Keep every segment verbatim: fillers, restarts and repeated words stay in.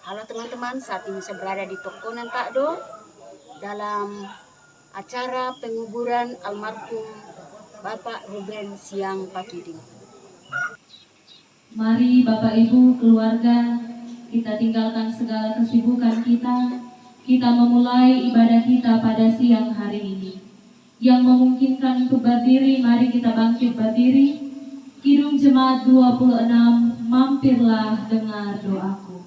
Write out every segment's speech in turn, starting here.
Halo teman-teman, saat ini saya berada di Tokonan Takdo dalam acara penguburan almarhum Bapak Ruben Siang Pakiding. Mari Bapak Ibu keluarga, kita tinggalkan segala kesibukan kita, kita memulai ibadah kita pada siang hari ini. Yang memungkinkan untuk berdiri, mari kita bangkit berdiri. Kidung Jemaat dua puluh enam, mampirlah dengar doaku.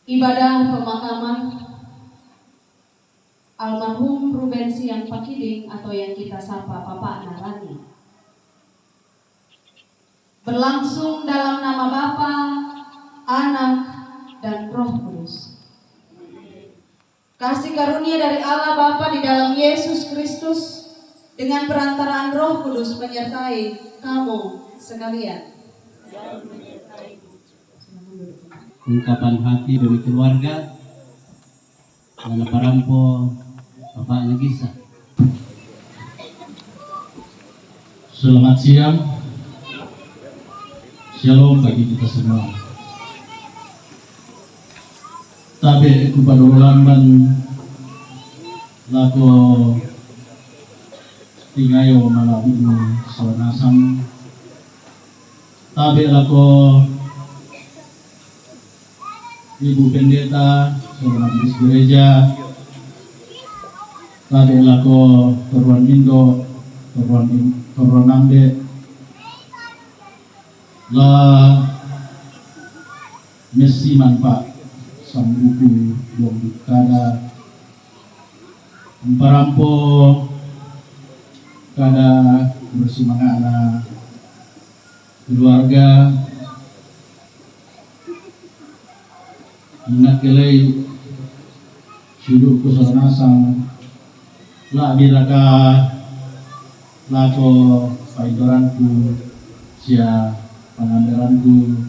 Ibadah pemakaman almarhum Ruben Siang Pakiding atau yang kita sapa Papa Narani berlangsung dalam nama Bapa, Anak, dan Roh Kudus. Kasih karunia dari Allah Bapa di dalam Yesus Kristus dengan perantaraan Roh Kudus menyertai kamu sekalian. Ungkapan hati dari keluarga, Nana Parampo, Bapak Nagisa. Selamat siang. Shalom bagi kita semua. Tabe ku padolo lamban lako tingayo malabi ni sonasang. Tabe lako Ibu Pendeta, seluruh majelis gereja, tabe lako toruan indo, toruan in-, toruan ambe, la mesi manpa sambuku dong kada mparampo kada bersemangatna keluarga, Ingat kelei, siduku sonasang, la biraka lako paindoranku sia pangandaranku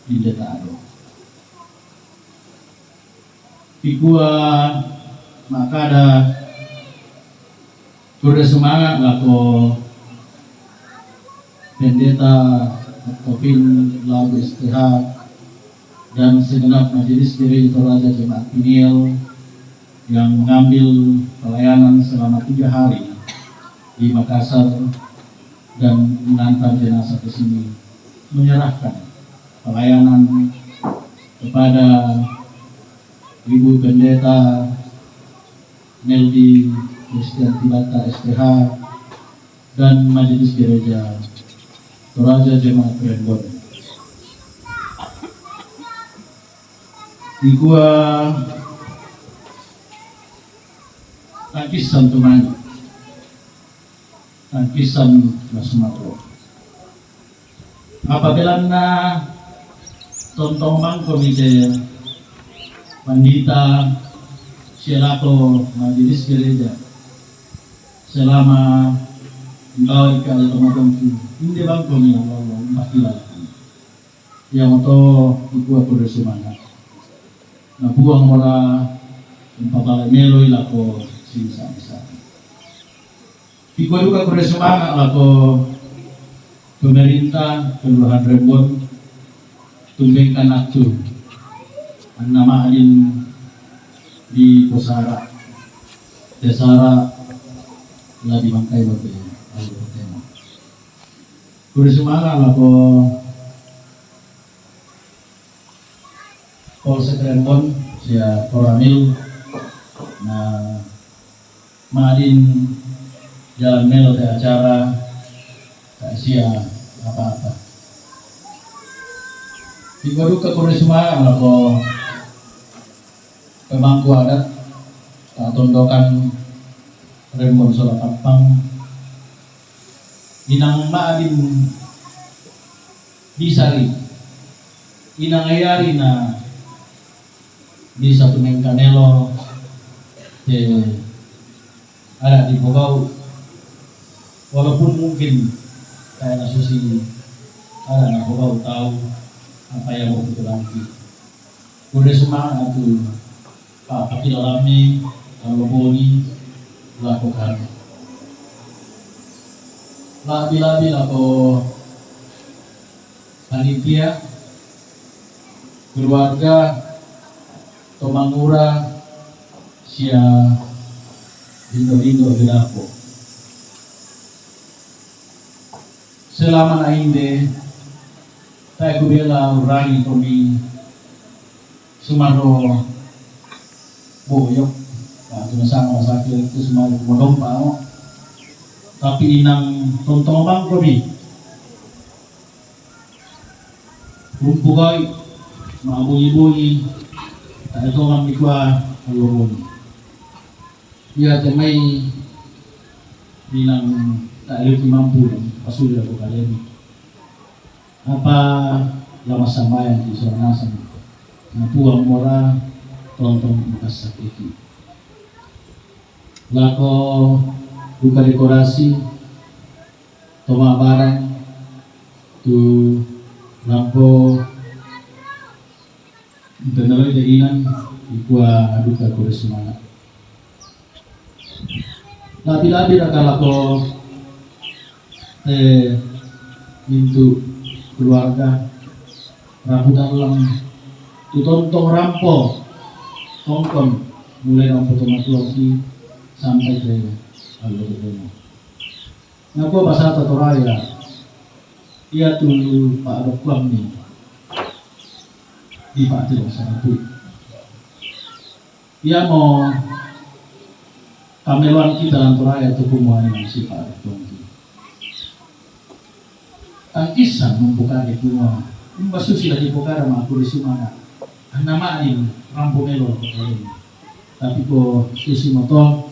Pendeta Ado. Pikua makada Kure semangat lako Pendeta Topin Lagu S T H dan segenap majelis gereja Toraja Jemaat Peniel yang mengambil pelayanan selama tiga hari di Makassar dan mengantar jenazah ke sini, menyerahkan pelayanan kepada Ibu Pendeta Meldi Kristianti Bata, S T H, dan Majelis Gereja Toraja Jemaat Rembon. Ikua tangkisan tumani, tangkisan na sumarro. Apabelanna tontong mangkomi te pandita sia lako majelis gereja selama imbawai kale tomatongki, inde bangkomi Allah Allah umpakilalakan. Iamoto ikua kurre sumanga. Napuang mora umpapala meloi lako sinsa-insa. Ikua duka kurre sumanga lako pemerintah Kelurahan Rembon, tumbengkan attu anna ma'din di posara, tesara la di bangkai wabe ayo tema. Kurre sumanga lako Polsek Rembon sia Koramil, na ma'din jalan melo te acara, tak sia apa-apa. Ikua duka kurre sumanga lako pemangku adat, tak tondokan Rembon sola Pappang, inang ma'din bisari, inang ayari na bisa tumengkanelo te ada dipogau, walaupun mungkin kayak nasusi ada napogau tahu apa yang mau kita lagi. Kurre sumanga tu papakilalami allo boni lako kami. Labi-labi lako panitia, keluarga, tomangura sia lindo-lindo bedapo. Selama na inde tae kubela urangi komi sumarro boyok. Nah, cuma sama sakit itu semua kumodompa mo. Tapi inang tontong bangkomi umpogau ma'bungi-bungi, tae tongan mikua allo boni. Ia temai bilang tak ada mampu pasuli lako kalemi. Apa lama sambayang di sana sana. Napuang mora tontong makasakiti. Lako duka dekorasi toma barang tu lampo teneloi de inang ikua aduka kurre sumanga. Labi-labi raka lako te mintu keluarga rabu dallang tu tontong rampo tongkon mulai rampo tomatuaki sampai te allo totemo. Nakua pasata Toraya, ia tu pa'dokkuammi di pa'tiro sarapui. Iamo kameloan kita lan Toraya tu kumuani nang sipa tongki. Tangkisan mumpukade kumua umba susi lagi pokada makurre sumanga. Anna ma'din rampo melo lako kalemi. Tapi ko susi moto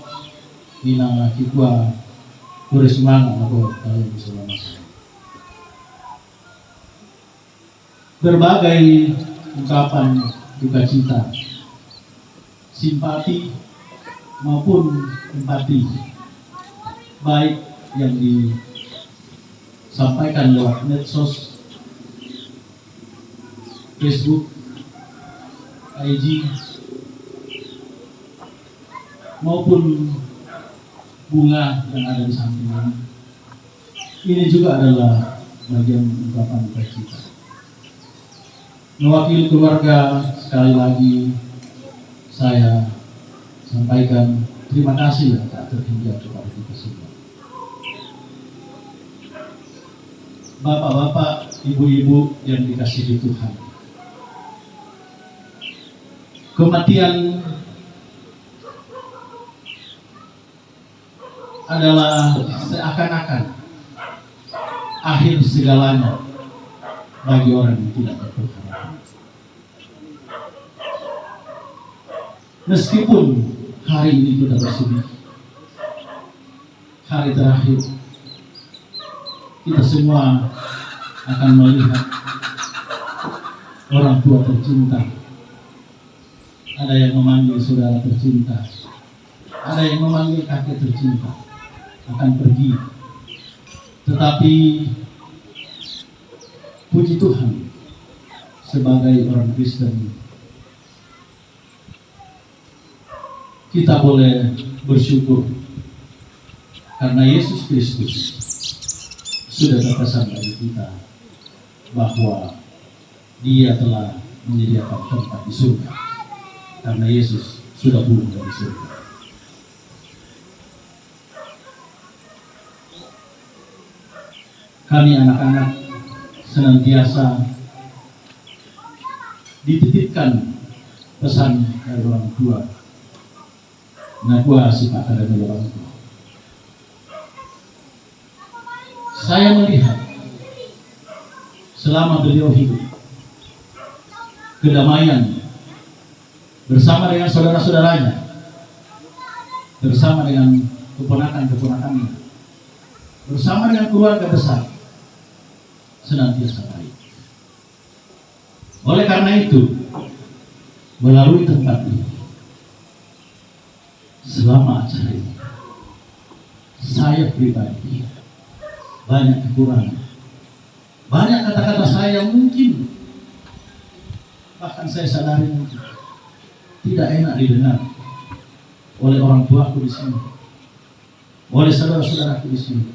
inang kikua kurre sumanga lako kalemi selama. Berbagai ungkapan duka cita, simpati maupun empati, baik yang disampaikan lewat medsos, Facebook, I G, maupun bunga yang ada di samping ini. Ini juga adalah bagian ungkapan duka cita. Mewakili keluarga, sekali lagi saya sampaikan terima kasih yang tak terhingga kepada kita semua. Bapak-bapak, ibu-ibu yang dikasihi Tuhan, Kematian adalah seakan-akan akhir segalanya bagi orang yang tidak berpengharapan. Meskipun hari ini kita bersedih, hari terakhir, kita semua akan melihat orang tua tercinta. Ada yang memanggil saudara tercinta, ada yang memanggil kakek tercinta akan pergi. Tetapi puji Tuhan, sebagai orang Kristen, kita boleh bersyukur karena Yesus Kristus sudah berpesan bagi kita bahwa Dia telah menyediakan tempat di surga, karena Yesus sudah pulang dari surga. Kami anak-anak senantiasa dititipkan pesan dari orang tua. Nah, gua suka ada orang tua. Saya melihat selama beliau hidup, kedamaian bersama dengan saudara-saudaranya, bersama dengan keponakan-keponakannya, bersama dengan keluarga besar, senantiasa baik. Oleh karena itu, melalui tempat ini, selama acara ini, saya pribadi banyak kekurangan. Banyak kata-kata saya yang mungkin bahkan saya sadari mungkin tidak enak didengar oleh orang tuaku di sini, oleh saudara-saudaraku di sini.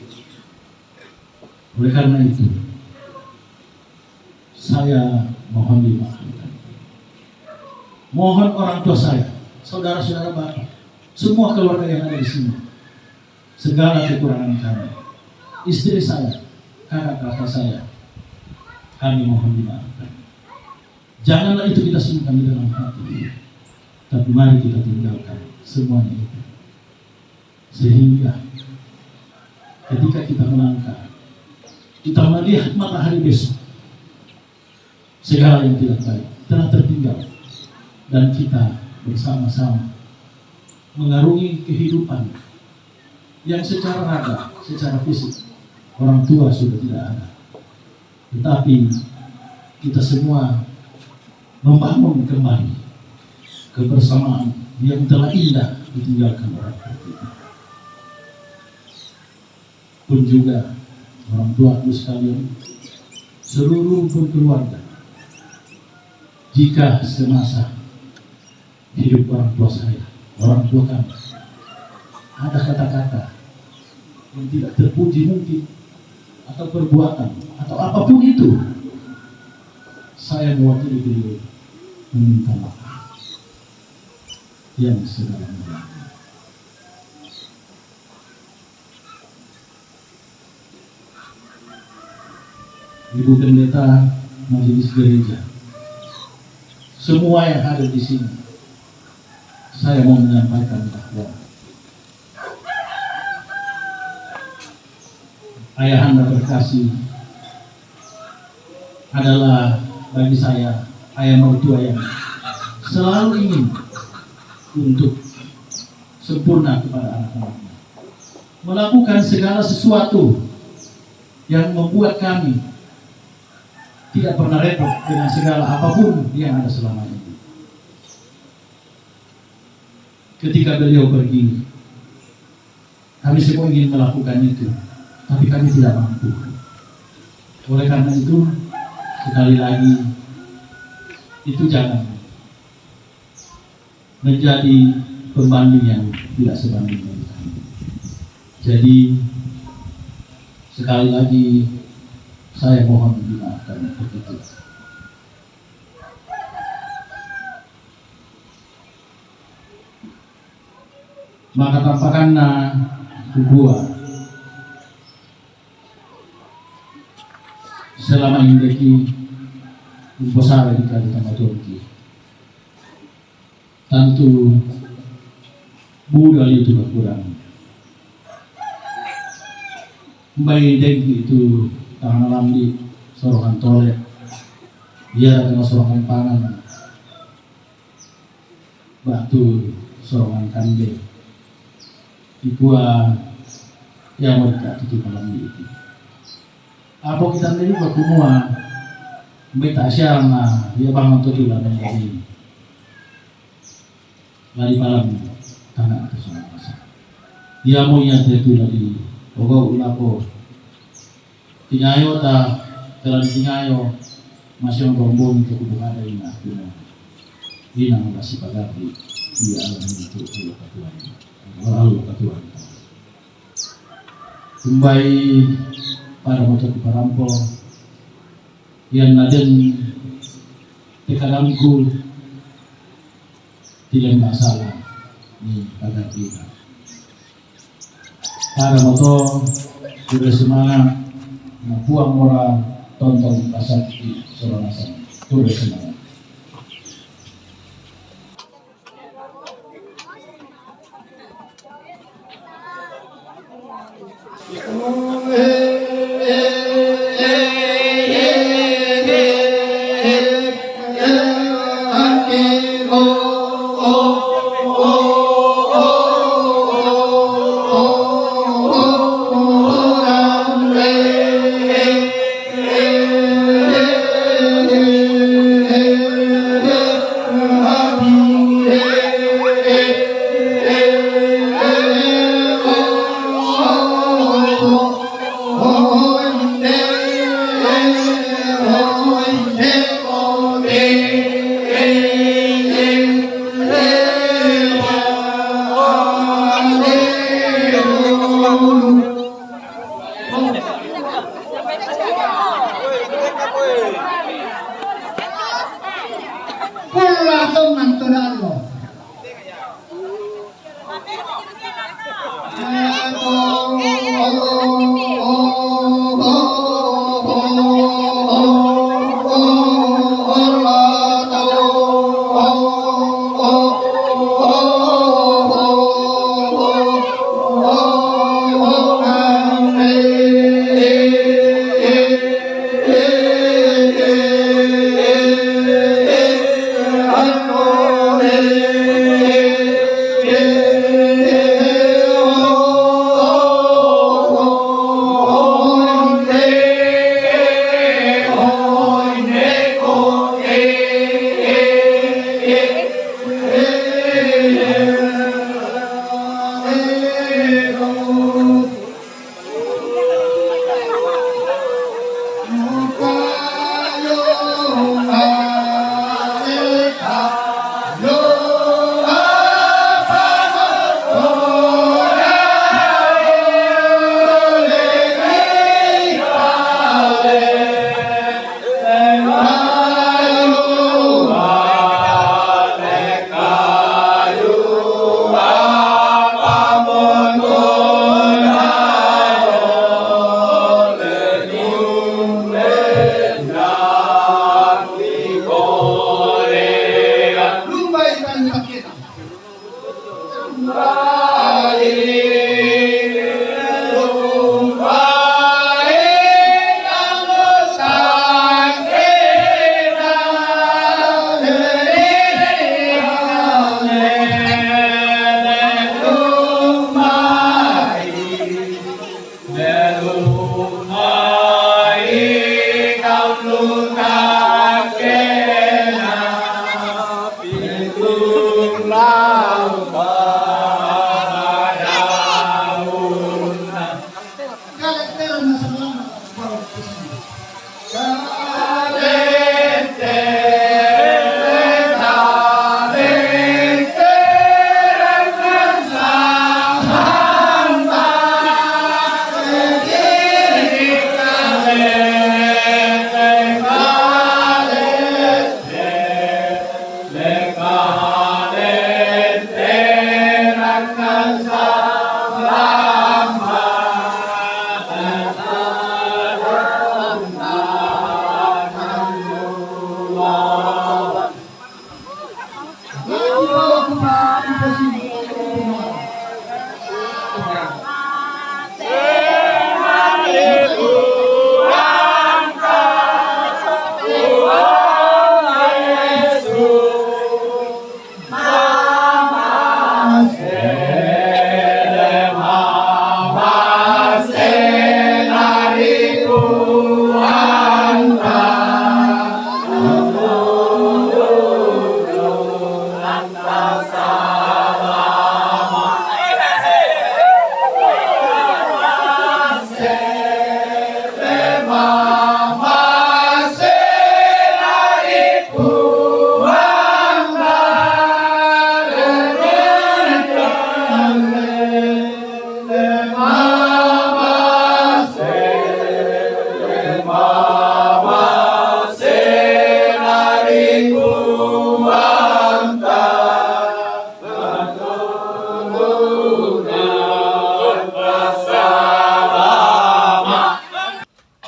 Oleh karena itu, saya mohon dimaafkan. Mohon orang tua saya, saudara-saudara bapak, semua keluarga yang ada di sini, segala kekurangan kami, istri saya, kakak-kakak saya, kami mohon dimaafkan. Janganlah itu kita simpan di dalam hati, tapi mari kita tinggalkan semuanya itu. Sehingga ketika kita melangkah, kita melihat matahari besok, segala yang tidak baik telah tertinggal, dan kita bersama-sama mengarungi kehidupan yang secara raga, secara fisik, orang tua sudah tidak ada. Tetapi kita semua membangun kembali kebersamaan yang telah indah ditinggalkan orang tua kita. Pun juga orang tuaku sekalian, seluruh rumpun keluarga, jika semasa hidup orang tua saya, orang tua kami, ada kata-kata yang tidak terpuji mungkin, atau perbuatan, atau apapun itu, saya mewakili beliau meminta maaf yang sedalam-dalamnya. Ibu Pendeta, Majelis Gereja, semua yang hadir di sini, saya mau menyampaikan bahwa Ayahanda terkasih adalah bagi saya ayah mertua yang selalu ingin untuk sempurna kepada anak-anaknya, melakukan segala sesuatu yang membuat kami tidak pernah repot dengan segala apapun yang ada selama ini. Ketika beliau pergi, kami semua ingin melakukan itu, tapi kami tidak mampu. Oleh karena itu, sekali lagi, itu jangan menjadi pembanding yang tidak sebanding dengan kami. Jadi, sekali lagi, saya mohon dimaafkan untuk itu. Maka tampakanna kubua selama indeki umposara di kali tamatonki. Tantu budal itu bakurang. Mbai dengki itu tangan lambi sorongan tole. Ia dengan sorongan pangan. Batu sorongan kande. Ikua ia mereka tutu malam itu. Apo kita tadi bakumua. Mbai tak siang na ia bangun tutu lambi. Lari palam tanak tu sama masa. Ia mo ia tetu lari. Ogo ulapo. Tingayo ta, telan tingayo. Masih ang bombong tu kubung ada ina. Ina. Ina mo kasi pagari. Ia alam itu ayo katuan. Ayo katuan. Kumbai pada motor di parampo. Ia naden tekadangku. Tidak masalah ni pada kita. Pada moto, sudah semangat, na puang mora tonton pasal di Soronasan. Sudah semangat. Kulla to mantorallo.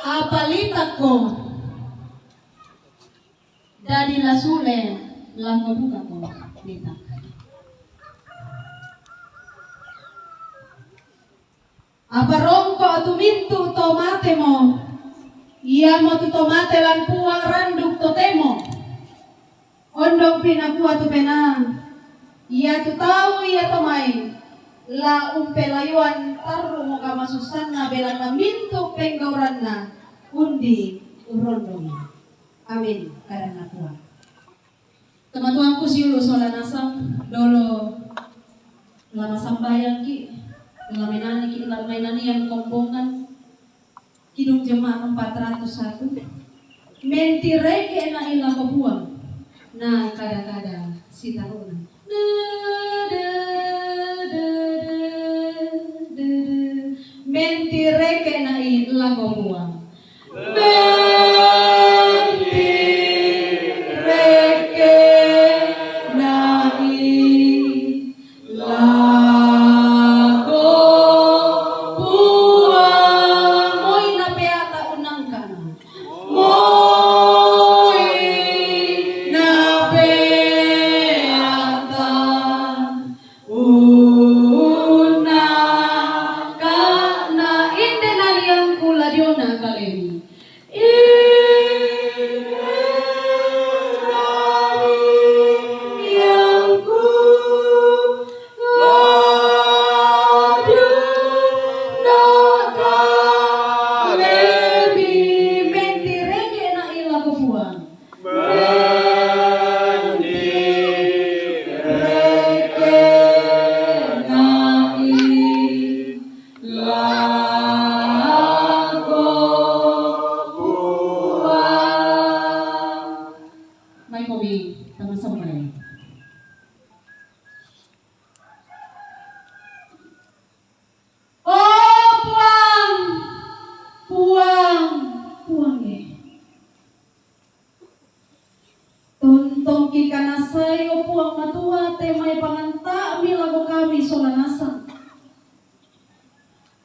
Apalita ko dadi lasule lako duka ko lita. Apa rongko tu mintu to mate mo, ia mo tu to mate lan Puang randuk totemo. Ondong pinakua tu pena, ia tu tau ia to mai, la umpelayuan tarru mo kamasusanna belanna mintu penggauranna undi urondongi. Amin. Kadanna Puang. Tomatuangku siulu sola nasang dolo la masambayangki, la menaniki, la menanian kombongan, Kidung Jemaat empat ratus satu. Mentireke na ilako Puang, na kada-kada sitaruna. Mentireke na ilako Puang. Mentireke na i lako Puang. Moi na peata unangkana. Moi na peata. Unna kana inde naniangku ladiona kalemi. Inde naniangku ladiona kalemi. Mentireke na ilako Puang. Mentireke na ilako Puang. Mai komi tama sambai. O Puang, Puang, Puang e. Tontongki kanasai, o Puang Matua, te mai panganta'mi lako kami sola nasang.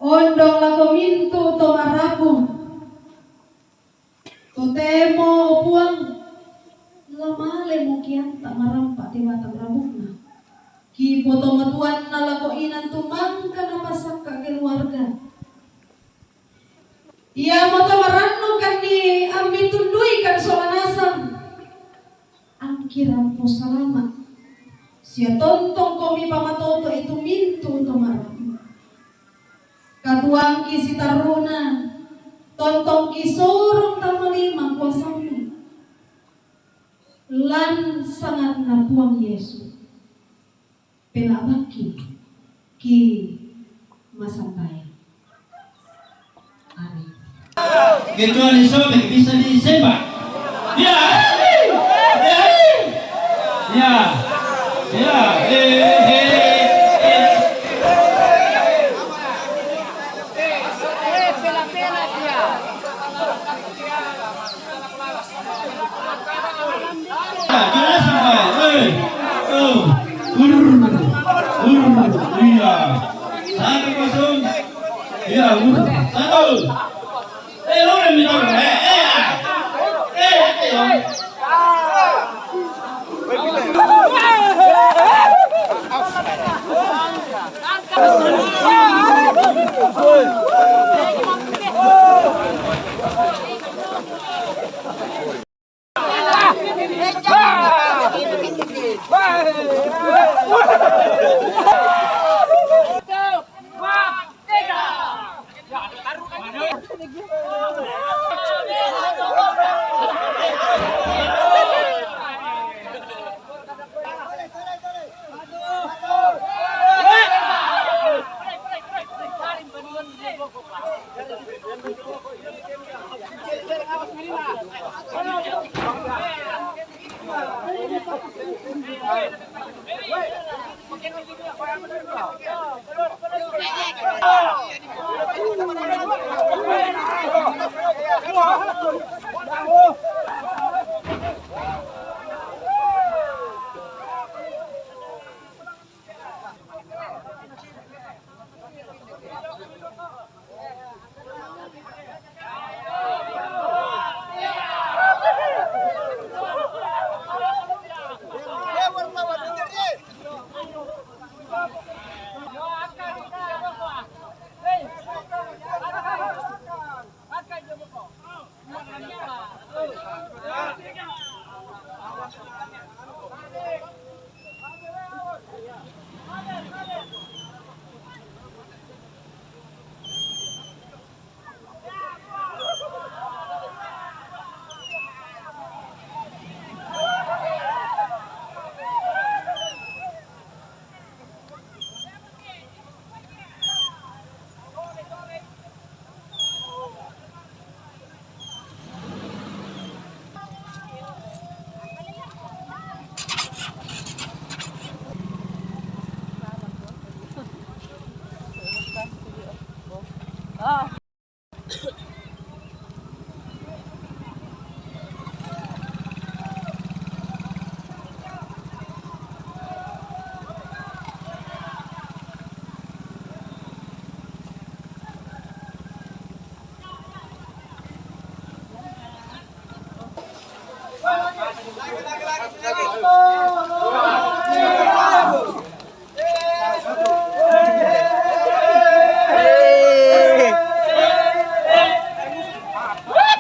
Ondong lako mintu to ma'rabu. Totemo, o Puang, la malemo kianta marampa te batang rabukna. Kipotomatuanna lako inan tu mangka napasakka keluarga. Iamoto marannukanni ammi tunduikan sola nasang. Angki rampo salama. Sia tontongkomi pamatoto'i tu mintu to ma'rabu. Katuangki sitarru'na, tontongki sorong tama lima kuasammi. Lan sanganna Puang Yesu. Pela'bakki ki masambayang. Amin. Kecuali sobek bisa disembah. Ya, ya, ya, ya, eh, eh, eh. Jelas, Pak. Eh, oh. Urr. Urr. Iya. Satu kosong. Iya, urr. Satu. Eh, lo udah minta, eh, eh, ah. Eh, eh, eh.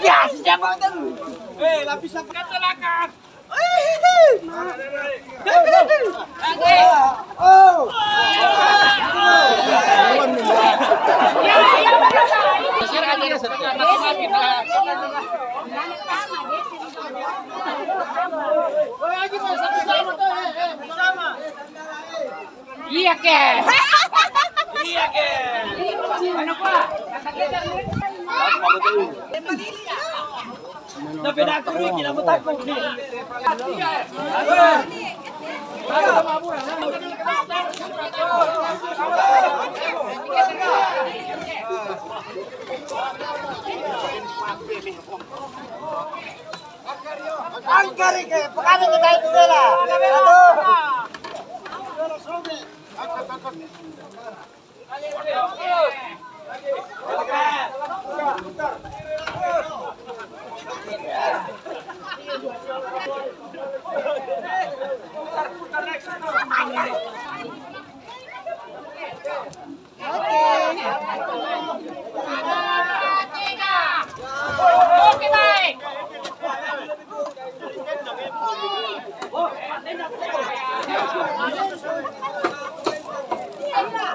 Ya, si Jamal tu. Eh, lapisan kacalakan. Iya ke? Iya ke? Ano pa? Napinatong mo, kinamutang ko. Ang galing eh, pakano na tayo nila? Ito.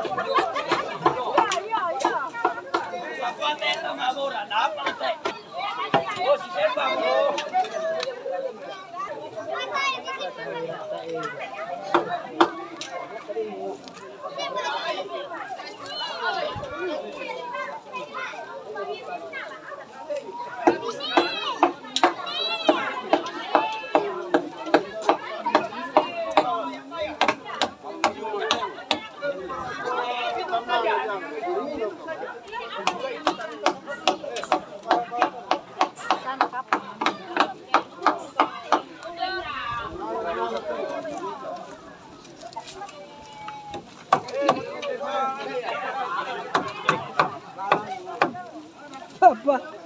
Apa?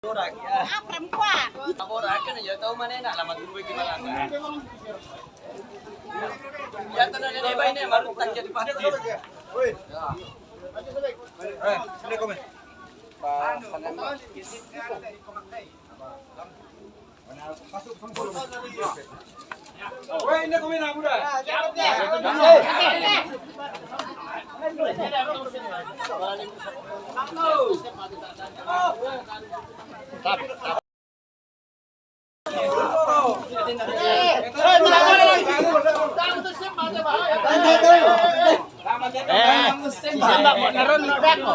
Ah, perempuan. Ora kan ya tahu mana enak lama dulu bagaimana. Ya tenang ini baik ini baru tak jadi parkir. Eh, sini komen. Eh, si Sembako Nerun no dako.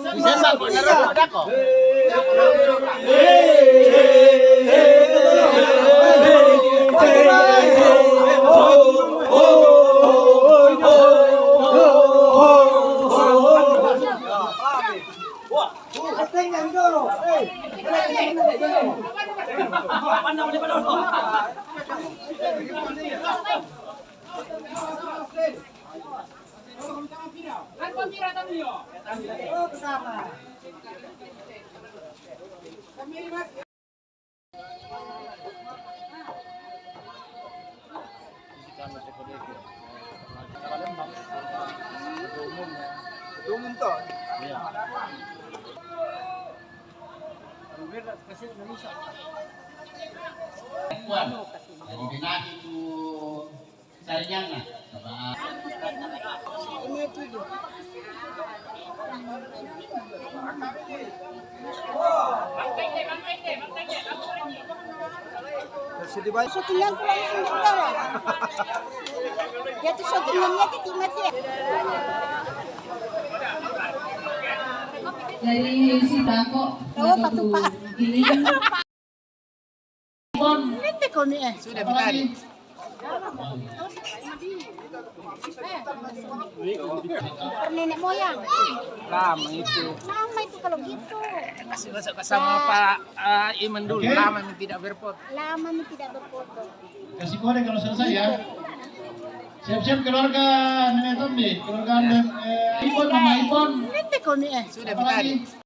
Si Sembako Nerun no dako. Umum toh. Iya. Lebih kasih Indonesia. Kuat. Jadi, itu Saringan lah. Syutingan ko lang sa Mindanao. Dito syutingan niya, titi mati. Dari si Bangkok. Oo, patupa. Hindi ko ni eh. Sudah, Betari. Nenek moyang. Lama itu. Lama itu kalau gitu. Kasih masuk ke sama Pak, eh, Iman dulu. Oke. Lama ini tidak berfoto. Lama ini tidak berfoto. Kasih kode kalau selesai ya. Siap-siap keluarga Nenek Tombe, keluarga Nenek, eh, Ipon, Mama Ipon. Nenek ko ni eh. Sudah, Betari.